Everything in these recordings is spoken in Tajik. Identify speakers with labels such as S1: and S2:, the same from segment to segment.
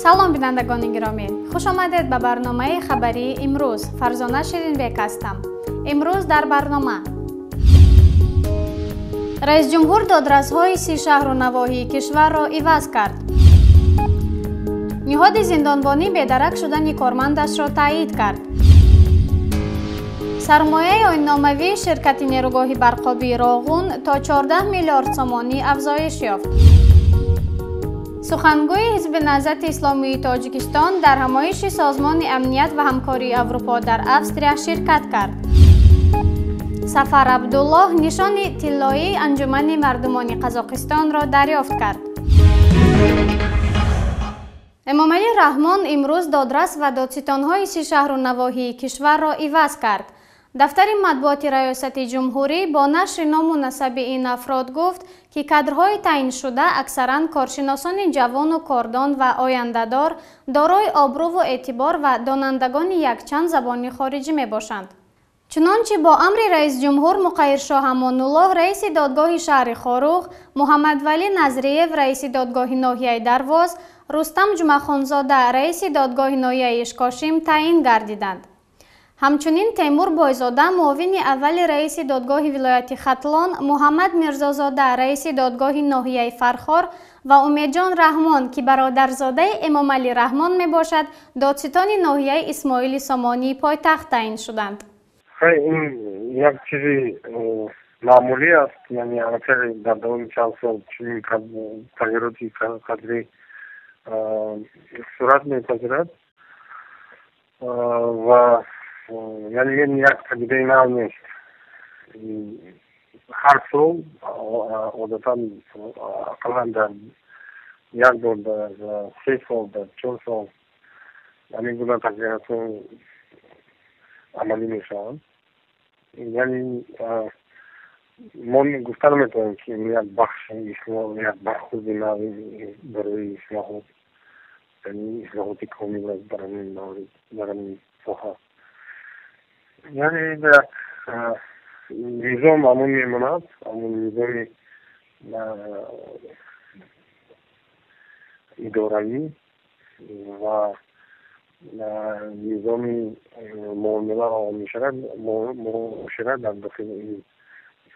S1: Салом, бинандагони гиромӣ, хуш омадед ба барномаи хабарии имрӯз. Фарзона Ширинбек ҳастам. Имрӯз дар барнома: раисҷумҳур додрасҳои 30 шаҳру навоҳии кишварро иваз кард. Ниҳоди зиндонбонӣ бедарак шудани кормандашро таъйид кард. Сармояи оинномавии ширкати нерӯгоҳи барқобии Роғун то 14 миллиард сомонӣ афзоиш ёфт. Сухангӯи Ҳизби Наҳзати Исломии Тоҷикистон дар ҳамоиши Созмони амният ва ҳамкории Аврупо дар Австрия ширкат кард. Сафар Абдуллоҳ нишони тиллоии Анҷумани мардумони Қазоқистонро дарёфт кард. Эмомалӣ Раҳмон имрӯз додрас ва додситонҳои 30 шаҳру навоҳии кишварро иваз кард. Дафтари матбуоти Раёсати ҷумҳурӣ бо нашри ному насаби ин афрод гуфт, ки кадрҳои таъиншуда аксаран коршиносони ҷавону кордон ва ояндадор, дорои обрӯву эътибор ва донандагони якчанд забони хориҷӣ мебошанд. Чунончи бо амри раисҷумҳур Муқайиршоҳ Амонуллоҳ раиси додгоҳи шаҳри Хоруғ, Муҳаммадвалӣ Назриев раиси додгоҳи ноҳияи Дарвоз, Рустам Ҷумахонзода раиси додгоҳи ноҳияи Ишкошим таъин гардиданд. Ҳамчунин Темур Бойзода муовини аввали раиси додгоҳи вилояти Хатлон, Муҳаммад Мирзозода раиси додгоҳи ноҳияи Фархор ва Умедҷон Раҳмон, ки бародарзодаи Эмомалӣ Раҳмон мебошад, додситони ноҳияи Исмоили Сомонии пойтахт таъин шуданд.
S2: Ин як чизи маъмулӣ аст, яъне аллакай дар давоми чанд сол чунин тағйироти кадрӣ сурат мепазирад ва яъне ин як падидаи нав нест. Ҳар сол одатан ақаллан дар як бор дар 3 сол, дар 4 сол ҳамин гуна тағйиротҳо амалӣ мешаванд. Яъне мо гуфта наметавонем, ки ин як бахши як бархурди нави барои ислоҳот, яъне ислоҳоти комил аст дар ҳамин маврид, дар ҳамин соҳа. Яъне як низом ҳамон мемонад, ҳамон низоми идоравӣ ва низоми муомила ва муошират дар дохили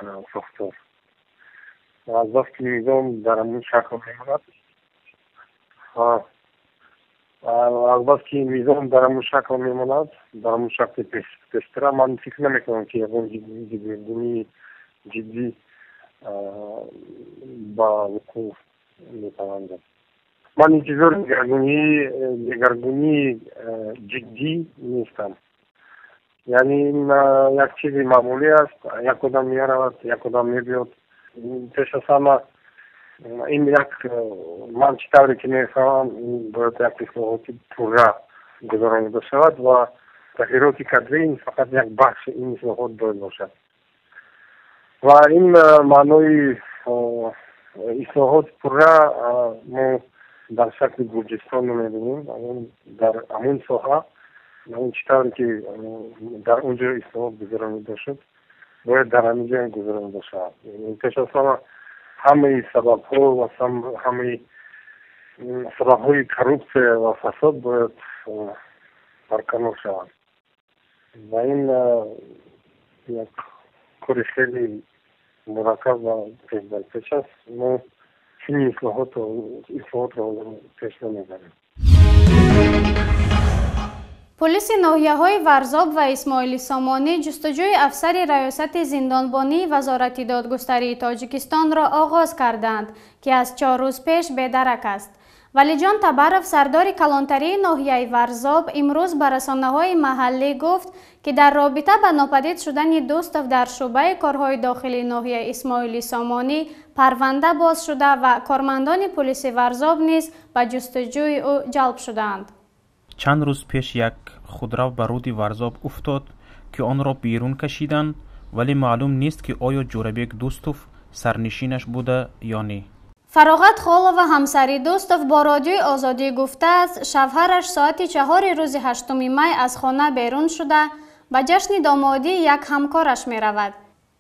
S2: ин сохтор. Аз баски низом дар ҳамон шакл мемонад, аз баски низом дар ҳамон шакл мемонад, дар ҳамон шакли пештара, ман фикр намекунам, ки ягон дигаргунии ҷиддӣ ба вуқӯъ метавонад. Ман интизори дигаргунии ҷиддӣ нестам. Яъне ин як чизи маъмулӣ аст, як одам меравад, як одам мебиёд. Пеш аз ҳама ин як, ман чӣ тавре ки мефаҳмам, ин бояд як ислоҳоти пурра гузаронида шавад ва тағйироти кадрӣ ин фақат як бахши ин ислоҳот бояд бошад. Ва ин маънои ислоҳоти пурра мо дар шакли Гурҷистон мебинем, дар ҳамон соҳа, он чӣ тавре ки дар он ҷо ислоҳот гузаронида шуд, бояд дар ҳамин ҷо гузаронида шавад. Пеш аз ҳама ҳамаи сабабҳо ва ҳамаи сабабҳои коррупсия ва фасод бояд барканор шаванд. Ва ин як кори хеле мураккаб ва пеш дар пеш аст. Мо чунин ислоҳотро пеш намебарем.
S1: Полиси ноҳияҳои Варзоб ва Исмоили Сомонӣ ҷустуҷӯи афсари Раёсати зиндонбонии Вазорати додгустарии Тоҷикистонро оғоз карданд, ки аз 4 рӯз пеш бедарак аст. Валиҷон Табаров, сардори калонтарии ноҳияи Варзоб, имрӯз ба расонаҳои маҳаллӣ гуфт, ки дар робита ба нопадид шудани Дӯстов дар шӯъбаи корҳои дохилии ноҳияи Исмоили Сомонӣ парванда боз шуда ва кормандони полиси Варзоб низ ба ҷустуҷӯи ӯ ҷалб шудаанд.
S3: Чанд рӯз пеш як худрав ба руди Варзоб уфтод, ки онро берун кашиданд, вале маълум нест, ки оё Ҷӯрабек Дӯстов сарнишинаш буда ё не.
S1: Фароғат Холова, ҳамсари Дӯстов, бо Радиои Озодӣ гуфтааст, шавҳараш соати 4 рӯзи 8 май аз хона берун шуда ба ҷашни домодии як ҳамкораш меравад.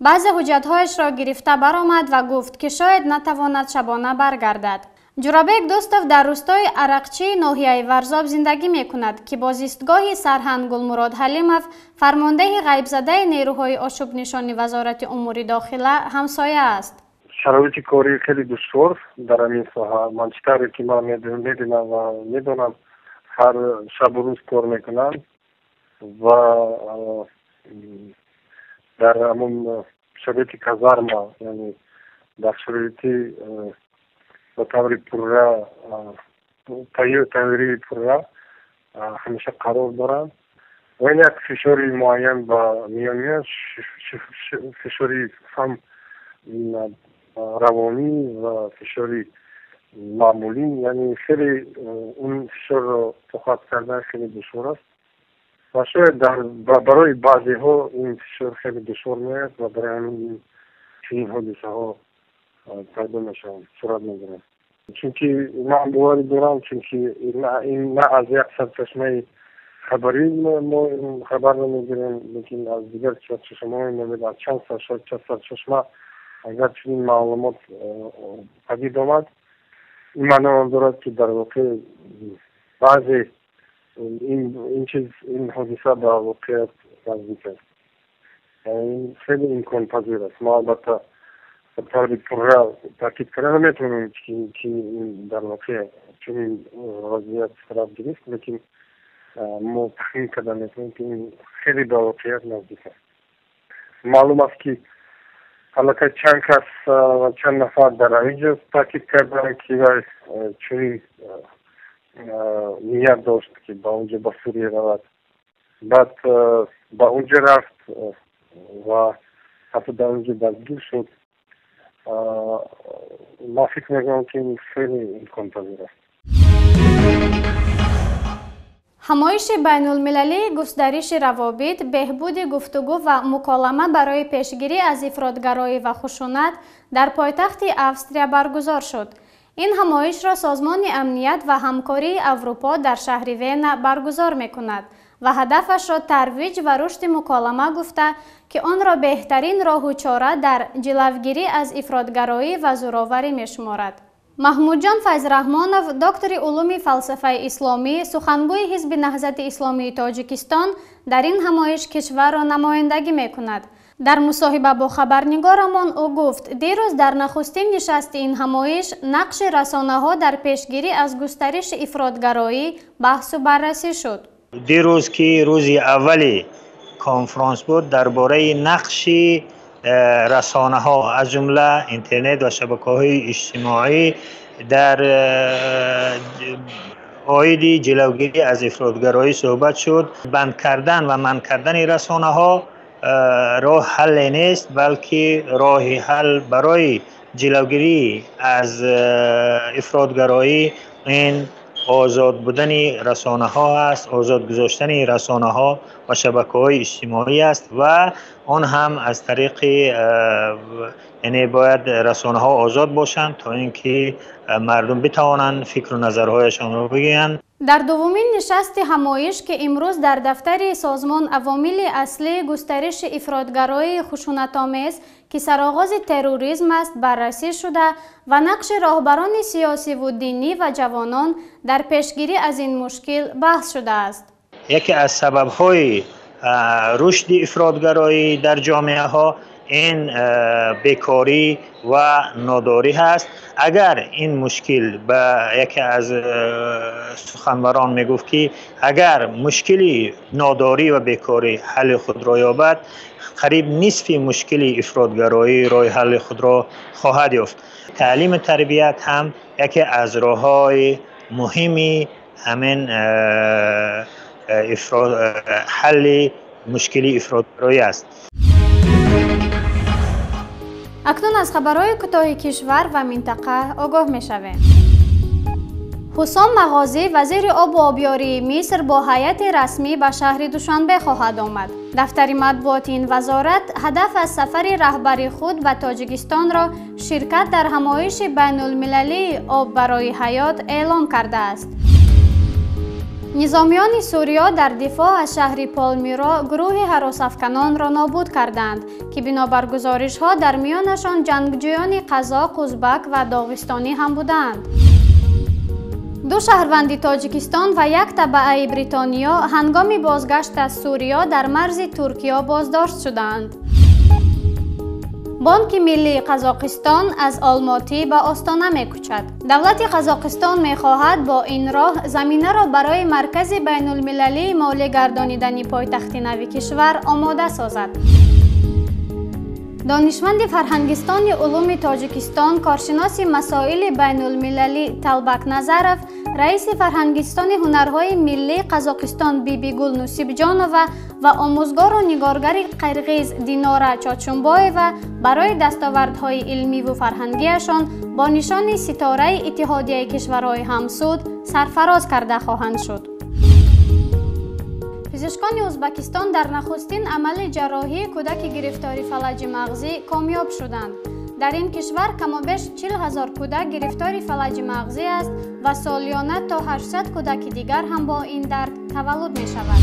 S1: Баъзе ҳуҷҷатҳояшро гирифта баромад ва гуфт, ки шояд натавонад шабона баргардад. Ҷурабек Дӯстов дар рӯстои Арақчии ноҳияи Варзоб зиндагӣ мекунад, ки бо зистгоҳи сарҳанг Гулмурод Ҳалимов, фармондеҳи ғайбзадаи нерӯҳои ошӯбнишони Вазорати умури дохила, ҳамсоя аст.
S2: Шароити корӣ хеле душвор дар ҳамин соҳа. Ман чӣ тавре ки ман мебинам ва медонам, ҳар шабу рӯз кор мекунанд ва дар ҳамон шароити казарма, яъне дар шароити ба таври пурра тайёрии пурра ҳамеша қарор доранд ва ин як фишори муайян ба миён меояд, фишори ҳам равонӣ ва фишори маъмулӣ, яъне хеле он фишорро тоқат кардан хеле душвор аст ва шояд барои баъзеҳо ин фишор хеле душвор меояд ва барои ҳамин чунин ҳодисаҳо пайдо мешаванд, сурат мегиранд. Чунки ман боварӣ дорам, чунки ин на аз як сарчашмаи хабарӣ мо хабар намегирем, лекин аз дигар сарчашмаҳо мебинем, аз чанд сарчашма агар чунин маълумот падид омад, ин маъно дорад, ки дар воқеъ баъзе ин чиз, ин ҳодиса ба воқеият наздик аст. Ин хеле имконпазир аст. Мо албатта ба таври пурра таъкид карда наметавонем, ки дар воқеъ чунин вазъият сурат гирифт, лекин мо тахмин карда метавонем, ки ин хеле ба воқеият наздик аст. Маълум аст, ки аллакай чанд кас ва чанд нафар дар ҳамин ҷо таъкид карданд, ки вай чунин ният дошт, ки ба он ҷо, ба Сурия равад. Баъд ба он ҷо рафт ва ҳатто дар он ҷо дастгир шуд. Ман фикр мекунам, ки ин хеле имконпазир аст.
S1: Ҳамоиши байнулмилалии густариши равобит, беҳбуди гуфтугӯ ва муколама барои пешгирӣ аз ифротгароӣ ва хушунат дар пойтахти Австрия баргузор шуд. Ин ҳамоишро Созмони амният ва ҳамкории Аврупо дар шаҳри Вена баргузор мекунад ва ҳадафашро тарвиҷ ва рушди муколама гуфта, ки онро беҳтарин роҳу чора дар ҷилавгирӣ аз ифротгароӣ ва зӯроварӣ мешуморад. Маҳмудҷон Файзраҳмонов, доктори улуми фалсафаи исломӣ, сухангӯи Ҳизби Наҳзати Исломии Тоҷикистон, дар ин ҳамоиш кишварро намояндагӣ мекунад. Дар мусоҳиба бо хабарнигорамон ӯ гуфт, дирӯз дар нахустин нишасти ин ҳамоиш нақши расонаҳо дар пешгирӣ аз густариши ифротгароӣ баҳсу баррасӣ шуд.
S4: Дирӯз, ки рӯзи аввали конфронс буд, дар бораи нақши расонаҳо, аз ҷумла интернет ва шабакаҳои иҷтимоӣ, дар оиди ҷилавгирӣ аз ифротгароӣ суҳбат шуд. Банд кардан ва манъ кардани расонаҳо роҳ ҳалле нест, балки роҳи ҳал барои ҷилавгирӣ аз ифротгароӣ ин озод будани расонаҳо аст, озод гузоштани расонаҳо ва шабакаҳои иҷтимоӣ аст ва он ҳам аз тариқи, яъне бояд расонаҳо озод бошанд, то ин ки мардум битавонанд фикру назарҳояшонро бигӯянд.
S1: Дар дуввумин нишасти ҳамоиш, ки имрӯз дар дафтари созмон авомили аслии густариши ифротгароии хушунатомез, ки сароғози терроризм аст, баррасӣ шуда ва нақши роҳбарони сиёсиву динӣ ва ҷавонон дар пешгирӣ аз ин мушкил баҳс шудааст.
S4: Яке аз сабабҳои рушди ифротгароӣ дар ҷомеаҳо ин бекорӣ ва нодорӣ ҳаст. Агар ин мушкил, ба яке аз суханварон мегуфт, ки агар мушкили нодорӣ ва бекорӣ ҳалли худро ёбад, қариб нисфи мушкили ифротгароӣ роҳи ҳалли худро хоҳад ёфт. Таълиму тарбият ҳам яке аз роҳҳои муҳими ҳамин ҳалли мушкили ифротгароӣ аст.
S1: Акнун аз хабарҳои кӯтоҳи кишвар ва минтақа огоҳ мешавем. Ҳусом Мағозӣ, вазири обу обёрии Миср, бо ҳайати расмӣ ба шаҳри Душанбе хоҳад омад. Дафтари матбуоти ин вазорат ҳадаф аз сафари раҳбари худ ба Тоҷикистонро ширкат дар ҳамоиши байнулмилалии об барои ҳаёт эълон кардааст. Низомиёни Сурия дар дифоъ аз шаҳри Полмиро гурӯҳи ҳаросафканонро нобуд карданд, ки бинобар гузоришҳо дар миёнашон ҷангҷӯёни қазоқ, узбак ва доғистонӣ ҳам буданд. Ду шаҳрванди Тоҷикистон ва як табаъаи Бритониё ҳангоми бозгашт аз Сурия дар марзи Туркиё боздошт шуданд. Бонки миллии Қазоқистон аз Олмотӣ ба Остона мекӯчад. Давлати Қазоқистон мехоҳад бо ин роҳ заминаро барои маркази байнулмилалии молӣ гардонидани пойтахти нави кишвар омода созад. Донишманди Фарҳангистони улуми Тоҷикистон, коршиноси масоили байнулмилалӣ Талбак Назаров, раиси Фарҳангистони ҳунарҳои миллии Қазоқистон Бибигул Нусибҷонова ва омӯзгору нигоргари қирғиз Динора Чочумбоева барои дастовардҳои илмиву фарҳангиашон бо нишони ситораи Иттиҳодияи кишварҳои ҳамсуд сарфароз карда хоҳанд шуд. Пизишкони Ӯзбекистон дар нахустин амали ҷарроҳии кӯдаки гирифтори фалаҷи мағзӣ комёб шуданд. Дар ин кишвар камобеш 40 ҳазор кӯдак гирифтори фалаҷи мағзӣ аст ва солиёна то 800 кӯдаки дигар ҳам бо ин дард таваллуд мешавад.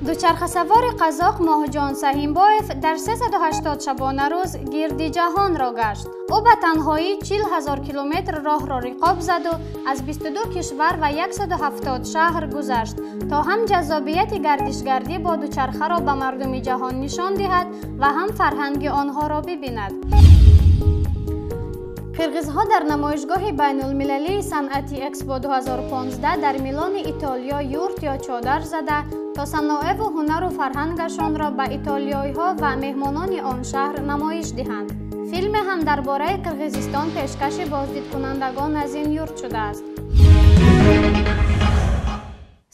S1: Дучархасавори қазоқ Моҳҷон Саҳимбоев дар 380 шабонарӯз гирди ҷаҳонро гашт. Ӯ ба танҳоӣ 40 ҳазор километр роҳро риқоб заду аз 22 кишвар ва 170 шаҳр гузашт, то ҳам ҷаззобияти гардишгардӣ бо дучархаро ба мардуми ҷаҳон нишон диҳад ва ҳам фарҳанги онҳоро бибинад. Қирғизҳо дар намоишгоҳи байнулмилалии санъати Экспо 2015 дар Милони Итолиё юрт ё чодар зада, то саноеву ҳунару фарҳангашонро ба итолиёиҳо ва меҳмонони он шаҳр намоиш диҳанд. Филме ҳам дар бораи Қирғизистон пешкаши боздидкунандагон аз ин юрт шудааст.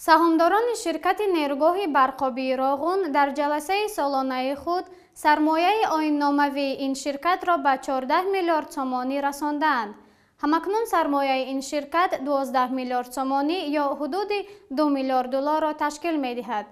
S1: Саҳомдорони ширкати нерӯгоҳи барқобии Роғун дар ҷаласаи солонаи худ сармояи оинномавии ин ширкатро ба 14 миллиард сомонӣ расондаанд. Ҳамакнун сармояи ин ширкат 12 миллиард сомонӣ ё ҳудуди 2 миллиард долларро ташкил медиҳад.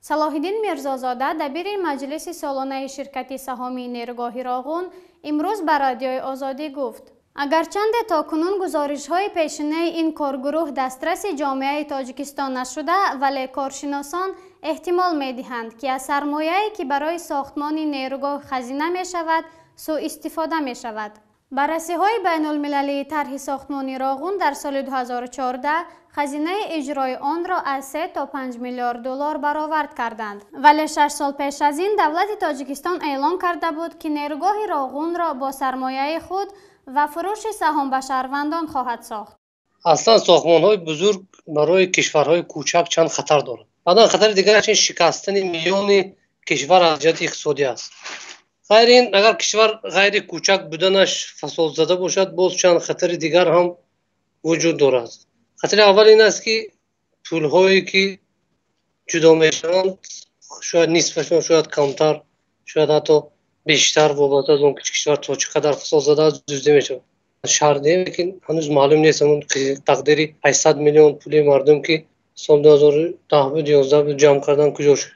S1: Салоҳиддин Мирзозода, дабири маҷлиси солонаи ширкати саҳомии нерӯгоҳи Роғун, имрӯз ба Радиои Озодӣ гуфт: агарчанде то кунун гузоришҳои пешинаи ин коргурӯҳ дастраси ҷомеаи Тоҷикистон нашуда, вале коршиносон эҳтимол медиҳанд, ки аз сармояе, ки барои сохтмони нерӯгоҳ хазина мешавад, суистифода мешавад. Баррасиҳои байнулмилалии тарҳи сохтмони Роғун дар соли 2014 хазинаи иҷрои онро аз 3 то 5 миллиард доллар баровард карданд. Вале 6 сол пеш аз ин давлати Тоҷикистон эълон карда буд, ки нерӯгоҳи Роғунро бо сармояи худ ва фурӯши саҳом ба шаҳрвандон хоҳад сохт.
S5: Аслан сохтмонҳои бузург барои кишварҳои кӯчак чанд хатар дорад. Баъдан хатари дигараш ин шикастани миёни кишвар аз ҷиҳати иқтисодӣ аст. Ғайри ин, агар кишвар ғайри кӯчак буданаш фасодзада бошад, боз чанд хатари дигар ҳам вуҷуд дорад. Хатари аввал ин аст, ки пулҳое ки ҷудо мешаванд, шояд нисфашон, шояд камтар, шояд ҳатто бештар вобаста аз он ки кишвар то чӣ қадар фасодзада аст, дуздӣ мешавад. Шарт не, лекин ҳанӯз маълум нест ҳамон тақдири 800 миллион пули мардум, ки соли 2010 буд, 11 буд, ҷамъ кардан, куҷо шуд.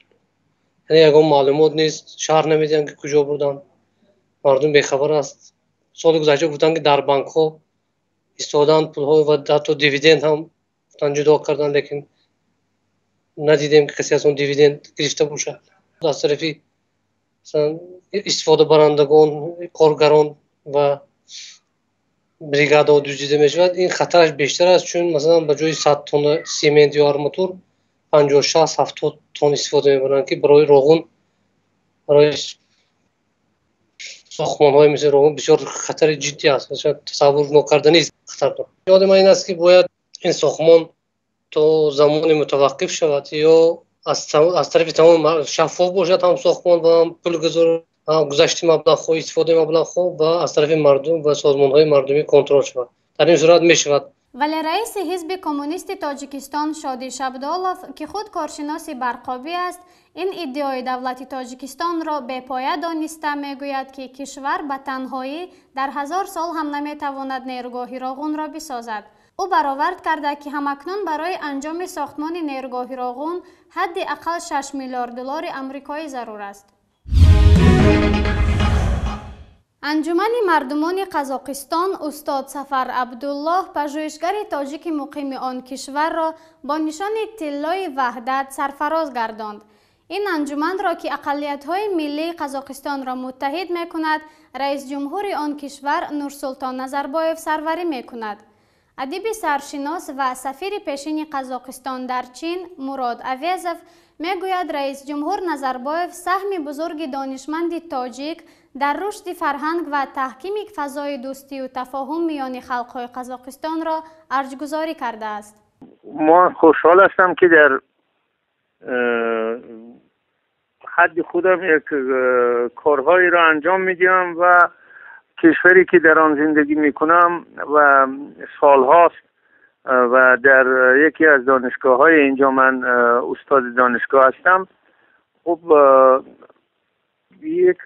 S5: Яъне ягон маълумот нест, шаҳр намедиҳанд, ки куҷо бурданд. Мардум бехабар аст. Соли гузашта гуфтанд, ки дар банкҳо истоданд пулҳо ва ҳатто дивиденд ҳам гуфтанд ҷудо карданд, лекин надидем, ки касе аз он дивиденд гирифта бошад. Аз тарафи истифодабарандагон, коргарон ва бригадаҳо дуздида мешавад. Ин хатараш бештар аст, чун масалан ба ҷои 100 тонна семент ё арматур 50, 60, 70 тонн истифода мебаранд, ки барои Роғун, барои сохтмонҳои мисли Роғун бисёр хатари ҷиддӣ аст. Тасаввур нокарданист хатар дорад. Ёди ман ин аст, ки бояд ин сохтмон то замоне мутаваққиф шавад ё аз тарафи тамом шаффоф бошад, ҳам сохтмон ва ҳам пулгузор, ҳам гузашти маблағҳо, истифодаи маблағҳо ва аз тарафи мардум ва созмонҳои мардумӣ контрол шавад. Дар ин сурат мешавад.
S1: Вале раиси ҳизби коммунисти Тоҷикистон Шоди Шабдолов, ки худ коршиноси барқобӣ аст, ин иддаои давлати Тоҷикистонро бепоя дониста мегӯяд, ки кишвар ба танҳоӣ дар 1000 сол ҳам наметавонад нерӯгоҳи Роғунро бисозад. Ӯ баровард карда, ки ҳамакнун барои анҷоми сохтмони нерӯгоҳи Роғун ҳадди ақал 6 миллиард доллари амрикоӣ зарур аст. Анҷумани мардумони Қазоқистон устод Сафар Абдуллоҳ, пажӯҳишгари тоҷики муқими он кишварро бо нишони тиллои ваҳдат сарфароз гардонд. Ин анҷуманро, ки ақаллиятҳои миллии Қазоқистонро муттаҳид мекунад, раисҷумҳури он кишвар Нурсултон Назарбоев сарварӣ мекунад. Адиби саршинос ва сафири пешини Қазоқистон дар Чин Мурод Авезов мегӯяд, раисҷумҳур Назарбоев саҳми бузурги донишманди тоҷик дар рушди фарҳанг ва таҳкими фазои дӯстию тафоҳум миёни халқҳои Қазоқистонро арҷгузорӣ кардааст.
S6: Мо хушҳол ҳастам, ки дар ҳадди худам як корҳоеро анҷом медиҳам ва кишваре ки дар он зиндагӣ мекунам ва солҳост ва дар яке аз донишгоҳҳои инҷо ман устоди донишгоҳ ҳастам. Хуб, як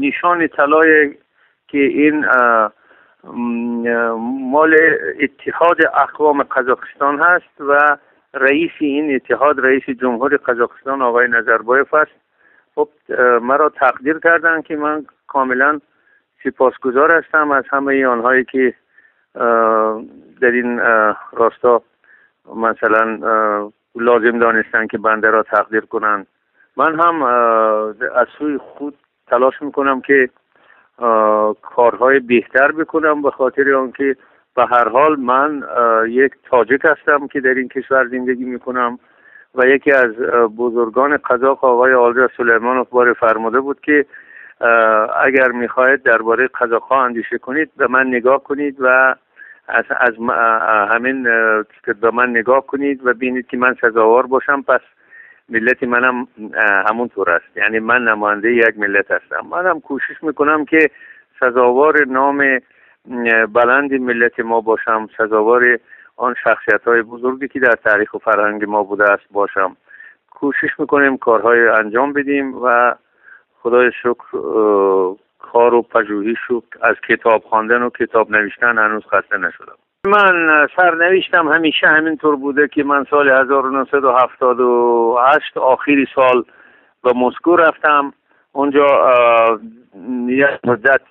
S6: нишони талое ки ин мол иттиҳоди ақвоми Қазоқистон ҳаст ва раиси ин иттиҳод раиси ҷумҳури Қазоқистон оғои Назарбоев аст. Хуб, маро тақдир карданд ки ман комилан сипосгузор ҳастам аз ҳамаи онҳое ки дар ин росто масалан лозим донистанд ки банда ро тақдир кунанд. Ман ҳам аз сӯи худ талош мекунам ки корҳои беҳтар бикунам, ба хотири он ки ба ҳар ҳол ман як тоҷик ҳастам ки дар ин кишвар зиндагӣ мекунам ва яке аз бузургони қазоқ оғои Олжас Сулаймонов боре фармуда буд ки агар мехоҳед дар бораи қазоқҳо андеша кунед, ба ман нигоҳ кунед ва аз ҳамин ба ман нигоҳ кунед ва бинед ки ман сазовор бошам, пас миллати манам ҳамон тур аст. Яъне ман намояндаи як миллат ҳастам. Манам кӯшиш мекунам ки сазовори номи баланди миллати мо бошам, сазовори он шахсиятҳои бузурге ки дар таъриху фарҳанги мо будааст бошам. Кӯшиш мекунем корҳои анҷом бидиҳем ва худои шукр кору пажӯҳишу аз китоб хондан ва китоб навиштан ҳанӯз хаста нашудам. Ман сарнавиштам ҳамеша ҳамин тур буда ки ман соли 1978 охири сол ба Москва рафтам. Онҷо як муддат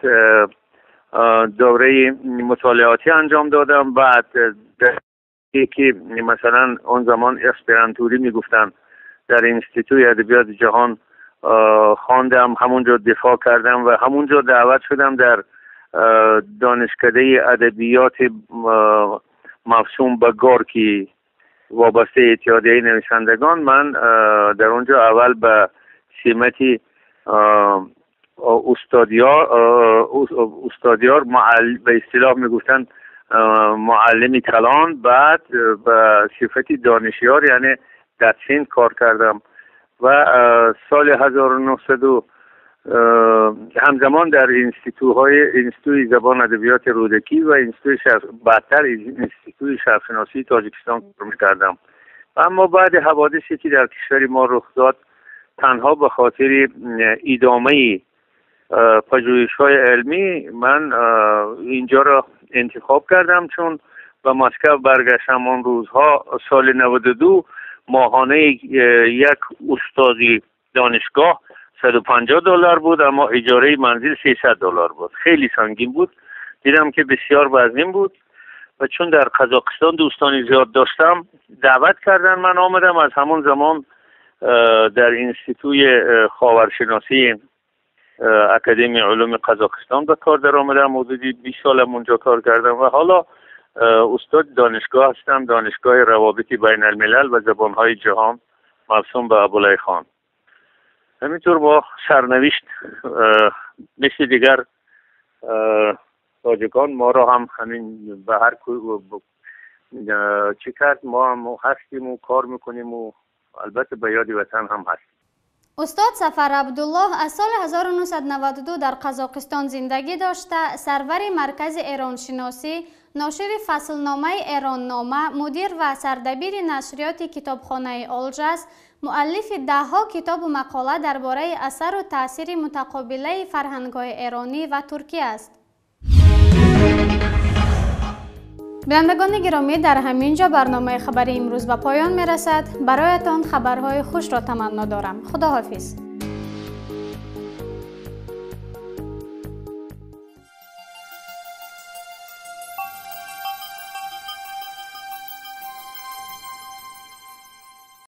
S6: давраи мутолиотӣ анҷом додам. Баъд ки масалан он замон аспирантурӣ мегуфтанд, дар институти адабиёти ҷаҳон хондам, ҳамонҷо дифоъ кардам ва ҳамонҷо даъват шудам дар донишкадаи адабиёти мавсум ба Горки вобастаи иттиҳодияи нависандагон. Ман дар онҷо аввал ба симати устодиёр ба истилоҳ мегуфтанд муаллими калон, баъд ба сифати донишёр яъне дотсент кор кардам ва соли 1900 ҳамзамон дар институти забон адабиёти Рӯдакӣ ва баъдтар институти шарқшиносии Тоҷикистон кор мекардам. Аммо баъди ҳаводисе ки дар кишвари мо рух дод, танҳо ба хотири идомаи пажӯҳишҳои илмӣ ман инҷоро интихоб кардам, чун ба Москва баргаштам он рӯзҳо соли 92 моҳонаи як устоди донишгоҳ $150 буд, аммо иҷораи манзил $300 буд. Хеле сангин буд. Дидам ки бисёр вазнин буд ва чун дар Қазоқистон дӯстони зиёд доштам, даъват карданд, ман омадам. Аз ҳамон замон дар институти ховаршиносии Академияи улуми Қазоқистон ба кор даромадам. Ҳудуди 20 солам онҷо кор кардам ва ҳоло устоди донишгоҳ ҳастам, донишгоҳи равобити байналмилал ва забонҳои ҷаҳон мавсум ба Абулай хон. Ҳаминтур бо сарнавишт мисли дигар тоҷикон моро ҳам ҳамин ба ҳар чӣ кард, мо ҳам ҳастиму кор мекунему албатта ба ёди ватан ҳам ҳастем.
S1: Устод Сафар Абдуллоҳ аз соли 1992 дар Қазоқистон зиндагӣ дошта, сарвари маркази эроншиносӣ, ношири фаслномаи Эроннома, мудир ва сардабири нашриёти китобхонаи Олжас, муаллифи даҳҳо китобу мақола дар бораи асару таъсири мутақобилаи фарҳангҳои эронӣ ва туркӣ аст. Бинандагони гиромӣ, дар ҳамин ҷо барномаи хабари имрӯз ба поён мерасад. Бароятон хабарҳои хушро таманно дорам. Худоҳофиз.